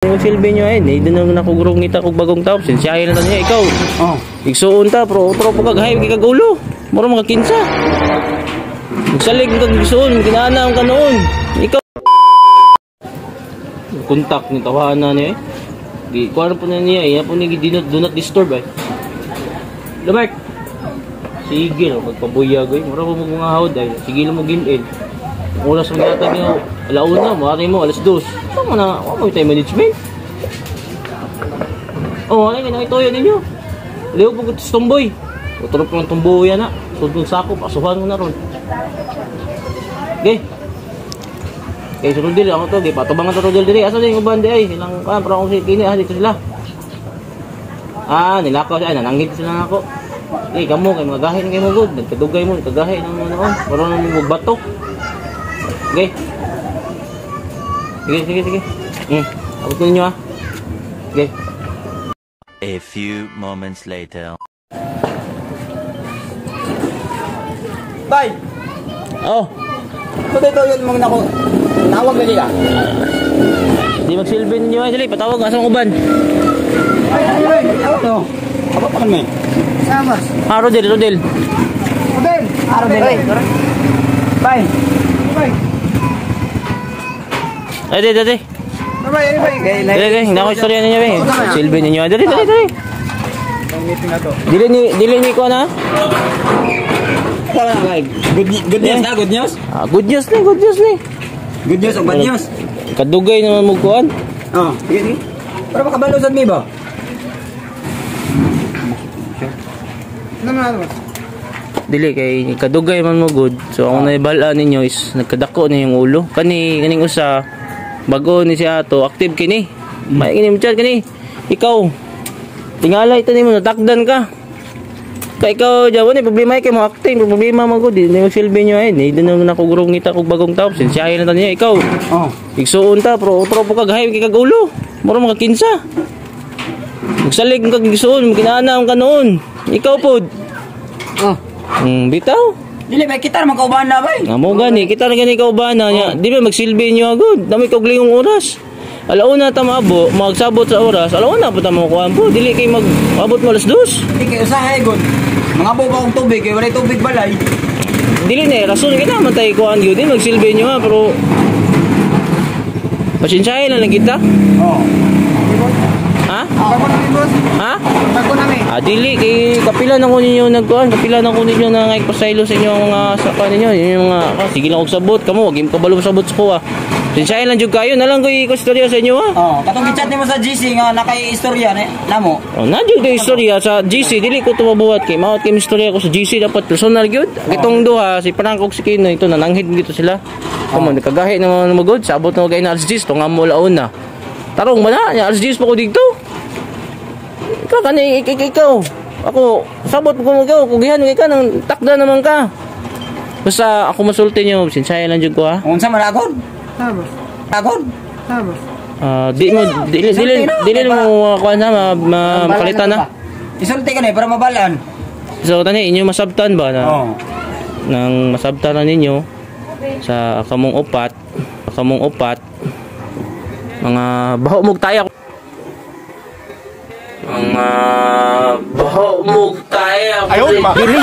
Yung silbi nyo ay, hindi na nakugurong ngita kog bagong tao. Sinsyahin na niya, ikaw. Oh. Igsuon ta, pero otro po kag hay kag ulo. Mura mga kinsa. Magsalig kag igsuon, kinaana ang kanoon. Ikaw. Kontak ni tawanan niya eh. Di kuan po na niya, iya po ni do not disturb ay. Lumark. Sige no, pagpabuyag ay, mura po mo mga hawd ay. Sige lang mo gilid. Oras ang yata niyo, alauna, mawari mo, alas 2. Tama na, wala mo time management. Oh, ano yung itoyo ninyo? Liw po sa tumboy. Utro po ng tumboy yan na. Sundong sako, pasuhan mo na ron. Okay. Okay, si Rodel, ako to. Okay, patubangan to Rodel diri. Asa din yung uban di ay? Ilang, parang akong kini, dito sila. Ah, nilakaw siya. Ay, nananghid sila na ako. Okay, kamo, kay mga gahin kay mo good. Nagkadugay mo, nagkagahin ang mga noon. Parang nang magbato. Okay. Sige, sige, sige. Abot ko ninyo ah. Okay. A few moments later. Bay! Oh. So dito yun mga nako. Tawag na nila. Di magsilbi ninyo ay dali, patawag asang uban. Ay, ay, ay. Ano? Aba pa kami. Sama. Ah, Rodel, Rodel. Rodel. Ah, Rodel. Bay. Bay. Ay, dali, dali. Bay, bay. Dali, dali. Hindi ako istorya ninyo eh. Silbi ninyo. Dali, dali, dali. Meeting na to. Dili ni ko na. Tara na, bay. Good news na, good news. Ah, good news ni, good news ni. Good news o bad news? Kadugay naman mo kuan. Oh, sige, sige. Para makabalo sa mi ba? Dili kay kadugay man mo good. So ang naibal-an ninyo is nagkadako na yung ulo. Kani kaning usa bago ni siya ato active kini. May kini mo chat kini. Ikaw tingala ito nimo natakdan ka. Kay ikaw jawa ni problema kay mo acting problema man gud di magsilbi nyo ay di na nakugurong ngita kog bagong tao. Sinsyahin na niya ikaw. Oh. Igsuon ta pero otro po kag hay kay kag ulo. Mura mga kinsa. Magsalig kag igsuon kinaana ang kanoon. Ikaw pod. Oh. Bitaw. Dili bay kita man kauban na bay. Amo gani kita ra gani kauban na niya. Di ba magsilbi niyo agad. Dami kog lingong oras. Alauna ta maabo, magsabot sa oras. Alauna pa ta makuha po. Dili kay mag-abot mo alas 2. Di kay usahay gud. Mga pa og tubig kay walay tubig balay. Dili na rason kita man tay kuan gyud din magsilbi niyo ha, pero pasensyahin na lang kita. Oh. Ha? Bago na mi boss. Ha? Bago na mi. Ah, dili kay kapila na ko ninyo nagkuan, kapila na ko ninyo na ngaypasaylo sa inyo mga sa ninyo, yung mga sige lang og sabot kamo, wag im kabalo sabot sa kuha. Pasensyahin lang jud kayo, na lang koy istorya sa inyo ha. Oh, katong gichat nimo sa GC nga nakay istorya ni namo. Oh, na jud kay istorya sa GC, dili ko tumabuhat kay maot kay istorya ko sa GC dapat personal gyud. Kitong duha si Frank ug si Kino ito nananghid dito sila. Kamo nagkagahi na mga magod, sabot na kay na alas 10 tunga mo launa. Tarong ba na? Nya alas 10 pa ko didto. Ikaw kani ikaw. Ako sabot ko mo ikaw, kugihan ka nang takda naman ka. Basta ako masulti niyo, sinsaya lang jud ko ha. Unsa man agod? Agod? Di mo dili dili dili mo kuan ha, makalitan na. Isulti ka ni para mabalaan. So tani inyo masabtan ba na? Oh. Nang masabtan na ninyo sa kamong upat, mga baho mog tayo. Mga baho mog tayo. Ayaw ba? Dili.